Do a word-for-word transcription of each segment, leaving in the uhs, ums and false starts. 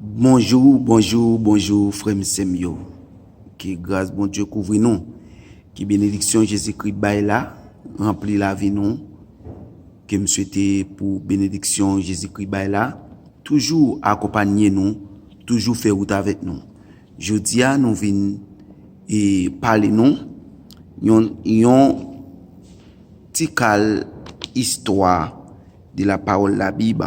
Bonjou, bonjou, bonjou, frè m, sè m yo. Ke gras Bondye kouvri nou. Ke benediksyon Jezikri bay la ranpli lavi nou. Ke m swete pou benediksyon Jezikri bay la toujou akonpaye nou, toujou fè wout avèk nou. Jodi a, nou vin e pale nou yon, yon ti kal istwa de la pawòl Labib.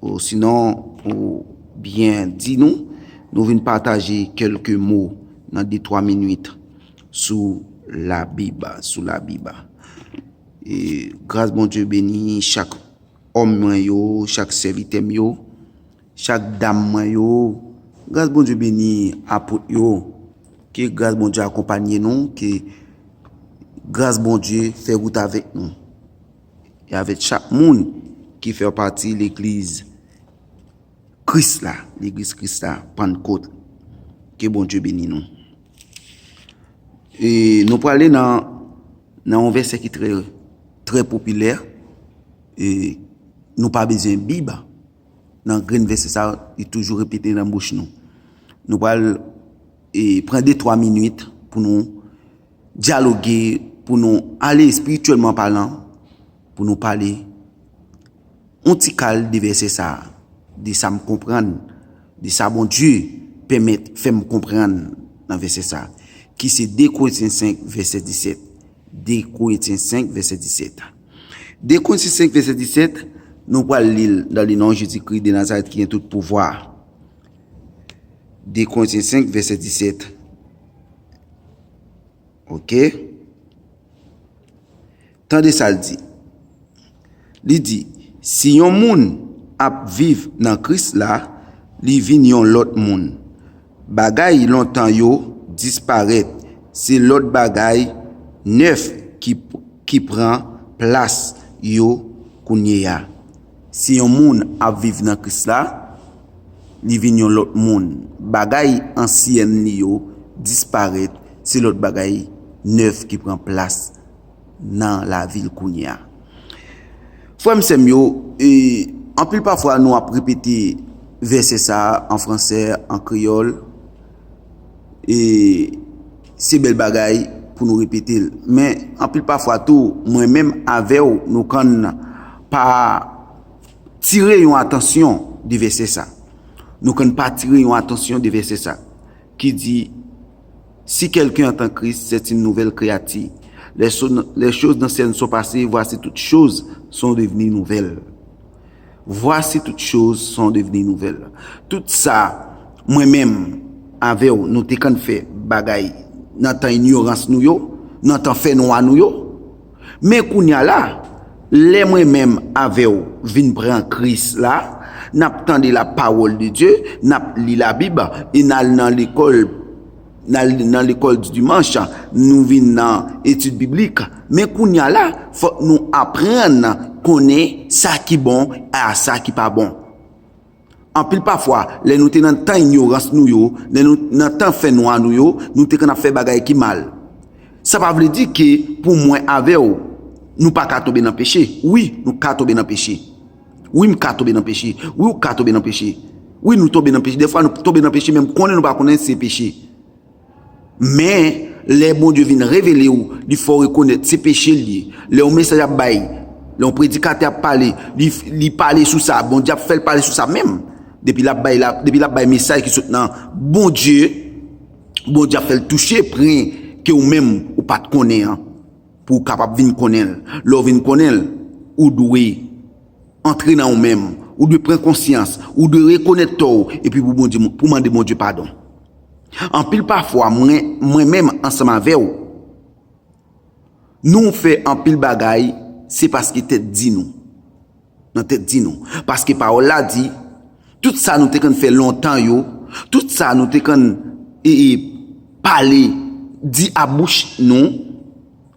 Ou sinon, pou byen di nou, nou vin pataje kèlke mo nan de twa minit sou Labib, sou Labib. E gras Bondye beni chak òm mwen yo, chak sèvitè m yo, chak dam mwen yo. Gras Bondye beni apot yo. Ke gras Bondye akonpaye nou, ke gras Bondye fè wout avèk nou. E avèk chak moun ki fè pati legliz Kris la, legliz Kris la, Pannkot. Ke Bondye beni nou. E nou prale nan, nan yon vèsè ki trè, trè popilè. E nou pa bezwen Bib. Nan grenn vèsè sa, li toujou repete nan bouch nou. Nou pral e, pran de twa minit pou nou dyaloge, pou nou ale espirityèlman palan, pou nou pale yon ti kal de vèsè sa, de sa m konprann, de sa Bondye pèmèt fè m konprann nan vèsè sa, ki se de Korentyen senk, vèsè disèt. De Korentyen senk, vèsè disèt. De Korentyen senk, vèsè disèt, nou pral li l nan le non Jezikri de Nazarèt ki gen tout pouvwa. De Korentyen senk, vèsè disèt. Oke? Tande sa l di. Li di, si yon moun ap viv nan Kris la, li vin yon lòt moun. Bagay lontan yo disparèt, se lòt bagay nèf ki, ki pran plas yo kounye a. Si yon moun ap viv nan Kris la, li vin yon lòt moun. Bagay ansyèn li yo disparèt, se lòt bagay nèf ki pran plas nan lavi l kounye a. Frè m, sè m yo, e, anpil pafwa nou ap repete vèsè sa a an fransè, an kreyòl, e se bèl bagay pou nou repete l. Men, anpil pafwa tou, mwen menm avè w, nou konn pa tire yon atansyon de vèsè sa. Nou konn pa tire yon atansyon de vèsè sa, ki di, si quelqu'un est en Christ, c'est une nouvelle créature. Les, cho- les choses anciennes sont passées, voici toutes choses sont devenues nouvelles. Voici toutes choses sont devenues nouvelles. Tout sa, mwen menm, avè w, nou te konn fè bagay nan tan inyorans nou yo, nan tan fènwa nou yo. Men kounye a la, lè mwen menm avè w vin pran Kris la, n ap tande la pawòl de Dye, n ap li Labib, e n al nan lekòl, n al nan lekòl di dimanch, nou vin nan etid biblik. Men kounye a la, fòk nou aprann konnen sa ki bon a sa ki pa bon. Anpil pafwa, lè nou te nan tan inyorans nou yo, lè nou nan tan fènwa nou yo, nou te konn ap fè bagay ki mal. Sa pa vle di ke pou mwen avè w, nou pa ka tonbe nan peche. Wi, nou ka tonbe nan peche. Wi, m ka tonbe nan peche. Wi, ou ka tonbe nan peche. Wi, nou tonbe nan peche. Dèfwa, nou tonbe nan peche, men m konnen nou pa konnen se peche. Men, lè Bondye vin revele w, li fè w rekonèt se peche l ye. Lè yon mesaj ap bay, lè yon predikatè ap pale, li, li pale sou sa, Bondye ap fè l pale sou sa menm. Depi l ap bay la, depi l ap bay mesaj ki sot nan Bondye, Bondye ap fè l touche pwen ke ou menm ou pa t konnen an, pou w kapab vin konnen l. Lè w vin konnen l, ou dwe antre nan ou menm, ou dwe pran konsyans, ou dwe rekonèt tò w, epi pou Bondye, pou mande Bondye padon. Anpil pafwa, mwen, mwen menm ansanm avè w, nou fè anpil bagay, se paske tèt di nou. Nan tèt di nou. Paske pawòl la di, tout sa nou te konn fè lontan yo, tout sa nou te konn, e, e, pale, di a bouch nou,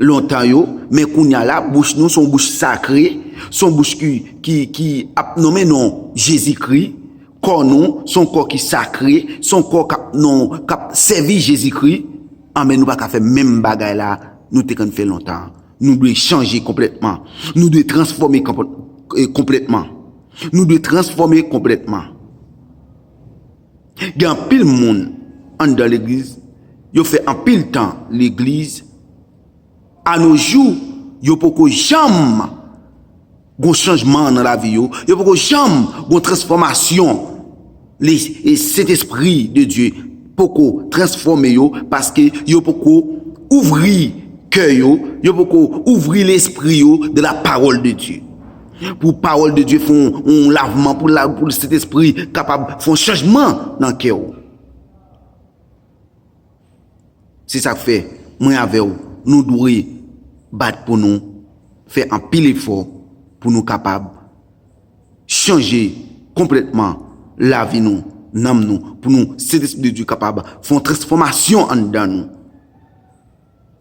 lontan yo, men kounye a la, bouch nou se yon bouch sakre, se yon bouch ki, ki, ki ap nonmen non Jezikri, kò nou, se yon kò ki sakre, se yon kò k ap non, k ap sèvi Jezikri, anben nou pa ka fè menm bagay la nou te konn fè lontan an. Nou dwe chanje konplètman. Nou dwe transfòme konplètman. Nou dwe transfòme konplètman. Gen anpil moun anndan legliz, yo fè anpil tan legliz, a no jou, yo poko janm gon chanjman nan lavi yo, yo poko janm gon transfòmasyon. Le, e Sentespri de Dye poko transfòme yo paske yo poko ouvri kè yo, yo poko ouvri lespri yo de la parole de Dieu. Pou pawòl de Dye fè yon, yon lavman, pou la, pou Sentespri kapab fè yon chanjman nan kè w. Se sa k fè, mwen avè w, nou dwe bat pou nou fè anpil efò pou nou kapab chanje konplètman lavi nou, nanm nou, pou nou, Sentespri de Dye kapab fè yon transfòmasyon anndan nou.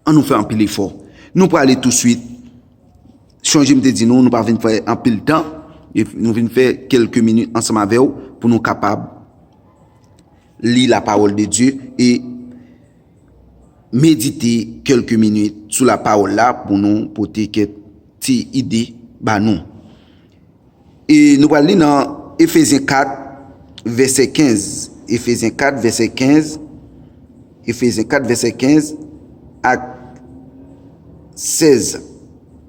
Ann nou fè anpil efò. Nou prale touswit. Sonje m te di nou, nou pa vin fè anpil tan. E nou vin fè kèlke minit ansanm avè w pou nou kapab li la parole de Dieu e medite kèlke minit sou la parole la pou nou pote kèk ti ide ba nou. E nou pral li nan Efezyen kat, vèsè kenz. Efezyen kat, vèsè kenz. Efezyen kat, vèsè kenz ak sèz.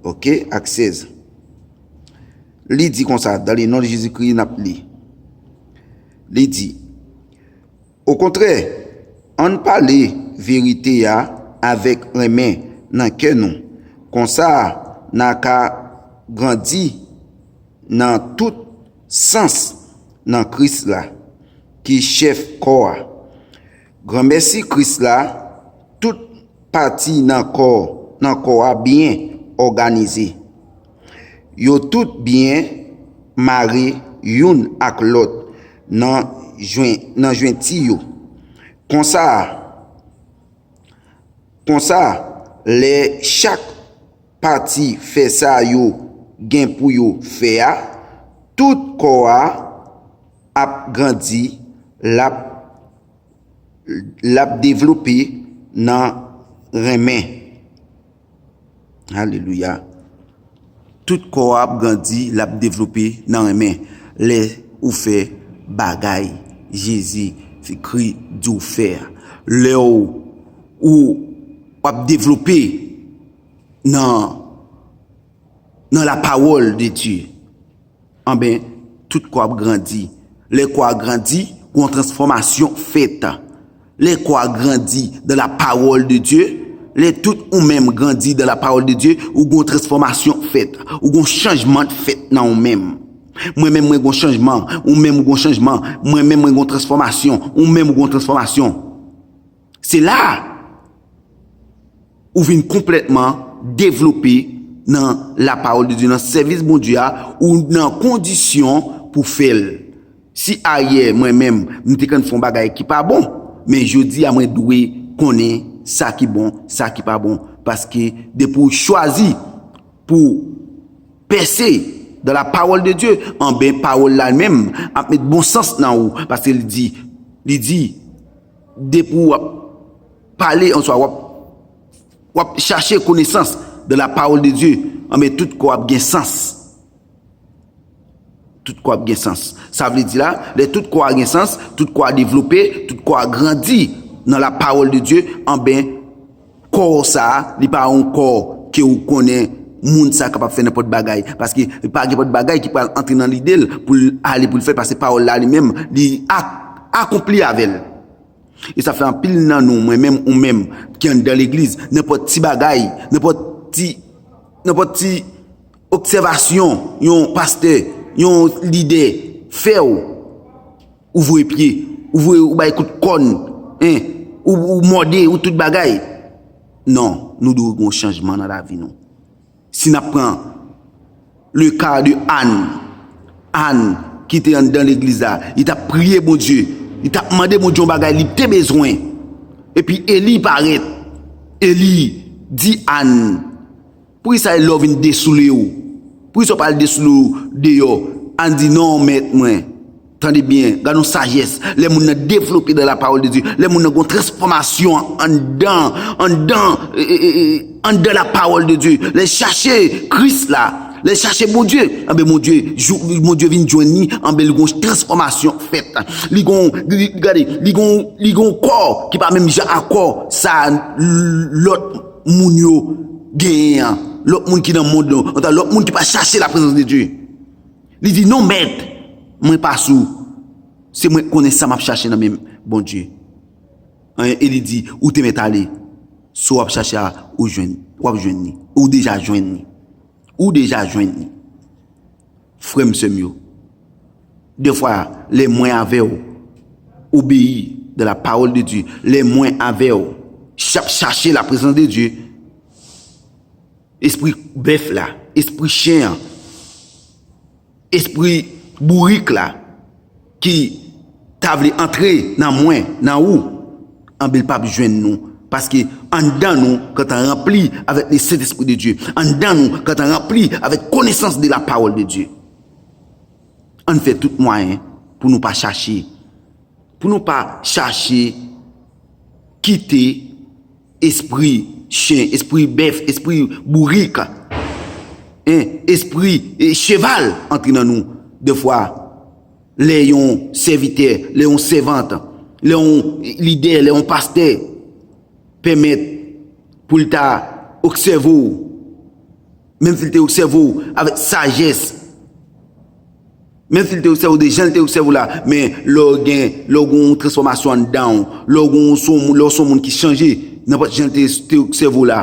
Oke, ak sèz. Li di konsa, dans le nom de Jésus-Christ, n ap li. Li di, Okontrè, ann pale verite a avèk renmen nan kè nou. Konsa, n a ka grandi nan tout sans nan Kris la, ki chèf kò a. Granmèsi Kris la, tout pati nan kò, nan kò a byen òganize. Yo tout byen mare youn ak lòt nan jwen-, nan jwenti yo. Konsa, konsa, lè chak pati fè sa yo gen pou yo fè a, tout kò a ap grandi, l ap, l ap devlope nan renmen. Alelouya. Tout kò a ap grandi, l ap devlope nan renmen. Lè ou fè bagay Jezi, Kris di w fè a. Lè ou, ou ap devlope nan, nan la parole de Dieu. Anben, tout kò ap grandi. Lè kò a grandi, gon transfòmasyon fèt. Lè kò a grandi dans la parole de Dieu, lè tout ou menm grandi dans la parole de Dieu, ou gon transfòmasyon fèt, ou gon chanjman fèt nan ou menm. Mwen menm mwen gon chanjman, ou menm ou gon chanjman, mwen menm mwen gon transfòmasyon, ou menm ou gon transfòmasyon. Se la ou vin konplètman devlope nan la parole de Dieu, nan sèvis Bondye a, ou nan kondisyon pou fè l. Si ayè, mwen menm, m te konn fè yon bagay ki pa bon, men jodi a, mwen dwe konnen sa ki bon, sa ki pa bon. Paske depi w chwazi pou pèse dans la parole de Dieu, anben, pawòl la menm ap met bon sans nan ou, paske li di, li di, depi w ap pale, answa w ap, w ap chache konesans dans la parole de Dieu, anben, tout kò ap gen sans. Tout kò ap gen sans. Sa vle di la, lè tout kò a gen sans, tout kò a devlope, tout kò a grandi nan la parole de Dieu, anben, kò sa a, li pa yon kò ke ou konnen moun sa a kapab fè nenpòt bagay. Paske pa gen nenpòt bagay ki pral antre nan lide l pou l ale pou l fè l, paske pawòl la li menm, li ak-, akonpli avè l. E sa fè anpil nan nou, mwen menm, ou menm, ki anndan legliz, nenpòt ti bagay, nenpòt ti, nenpòt ti obsèvasyon yon pastè, yon lidè fè w, ou voye pye, ou voye, ou bay kout kòn, en, ou, ou mòde, ou tout bagay. Non, nou dwe gen yon chanjman nan lavi nou. Si n ap pran le ka de Ann, Ann ki te anndan legliz la, li t ap priye Bondye, li t ap mande Bondye yon bagay li te bezwen. Epi Eli parèt. Eli di Ann, "Poukisa lè w vin desoule w? Poukisa w pa al desoule w deyò?" Ann di, "Non, mèt mwen." Tande byen, gade yon sajès. Lè moun nan devlope dans la parole de Dieu, lè moun nan gon transfòmasyon anndan, anndan, e, e, e, anndan la parole de Dieu, lè chache Kris la, Lè l chache Bondye, anben Bondye, jou, Bondye vin jwenn li, anben li gon transfòmasyon fèt. Li gon, li, gade, li gon, li gon kò ki pa menm jan a kò sa lòt moun yo genyen an. Lòt moun ki nan mond lan, antouka lòt moun ki pa chache laprezans de Dye. Li di, "Non, mèt, mwen pa sou. Se mwen k konnen sa m ap chache nan men Bondye." E li di, "Ou te mèt ale. Sa w ap chache a, ou jwenn, w ap jwenn li. Ou deja jwenn li. Ou deja jwenn li." Frè m, sè m yo, dèfwa, lè mwen avè w obeyi de la parole de Dieu, lè mwen avè w ch ap chache laprezans de Dye, espri bèf la, espri chen an, espri bourik la, ki ta vle antre nan mwen, nan ou, anben l p ap jwenn nou. Paske anndan nou, kantan ranpli avèk le Sentespri de Dye, anndan nou, kantan ranpli avèk konesans de la parole de Dieu. Ann fè tout mwayen pou nou pa chache, pou nou pa chache kite espri chen, espri bèf, espri bourik, en, espri, e, cheval antre nan nou. Dèfwa, lè yon sèvitè, lè yon sèvant, lè yon lidè, lè yon pastè pèmèt pou l ta obsève w, menm si l te obsève w avèk sajès, menm si l te obsève w de jan l te obsève w la, men lè w gen, lè w gen yon transfòmasyon anndan w, lè w gen yon, se yon moun, lè w se yon moun ki chanje, nenpòt jan l te, te obsève w la,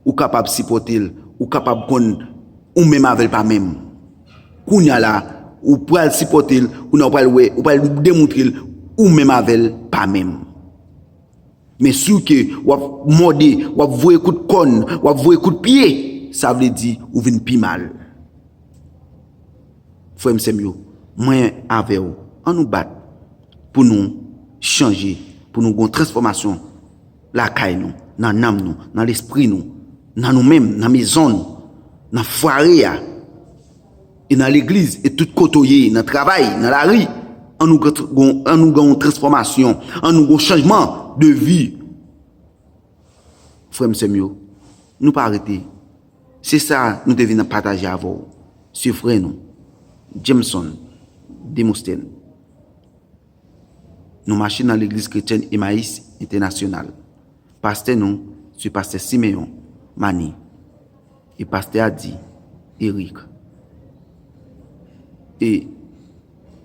ou kapab sipòte l, ou kapab konn ou menm avè l pa menm. Kounye a la, ou pral sipòte l, kounye a w pral wè, ou pral demontre l, ou menm avè l pa menm. Men si w ke w ap mòde, w ap voye kout kòn, w ap voye kout pye, sa vle di ou vin pi mal. Frè m, sè m yo, mwen avè w, ann nou bat pou nou chanje, pou nou gon transfòmasyon lakay nou, nan nanm nou, nan lespri nou, nan nou menm, nan mezon nou, nan fware a, e nan legliz, e tout kote w ye, nan travay, nan lari, ann nou gon, ann nou gon transfòmasyon, ann nou gon chanjman de vi. Frè m, sè m yo, nou pa rete. Se sa nou te vin pataje avè w. Se frè nou, Jameson Demosthène. Nou mache nan legliz kretyèn Emmaüs Entènasyonal. Pastè nou, se pastè Simeon Mani. E pastè a di, Eric. E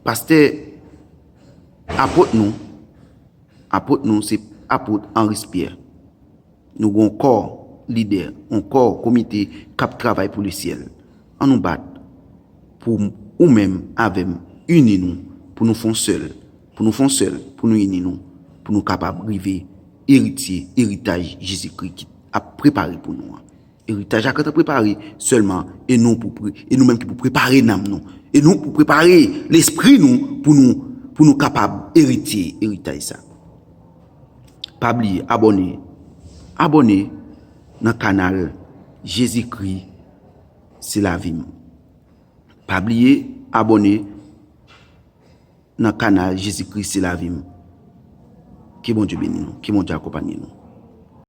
pastè, apot nou, apot nou, se apot Henri Pierre. Nou gen yon kò lidè, yon kò komite k ap travay pou lesyèl. Ann nou bat pou ou menm avè m ini nou, pou nou fè yon sèl, pou nou fè yon sèl, pou nou ini nou, pou nou kapab rive eritye eritaj Jezikri ki ap prepare pou nou an. Eritaj la gentan prepare sèlman, e nou pou pre-, e nou menm ki pou prepare nanm nou, e nou pou prepare lespri nou pou nou, pou nou kapab eritye eritaj sa. Pa bliye abòne. Abòne nan kanal Jezikri se lavi m. Pa bliye abòne nan kanal Jezikri se lavi m. Ke Bondye beni nou. Ke Bondye akonpanye nou.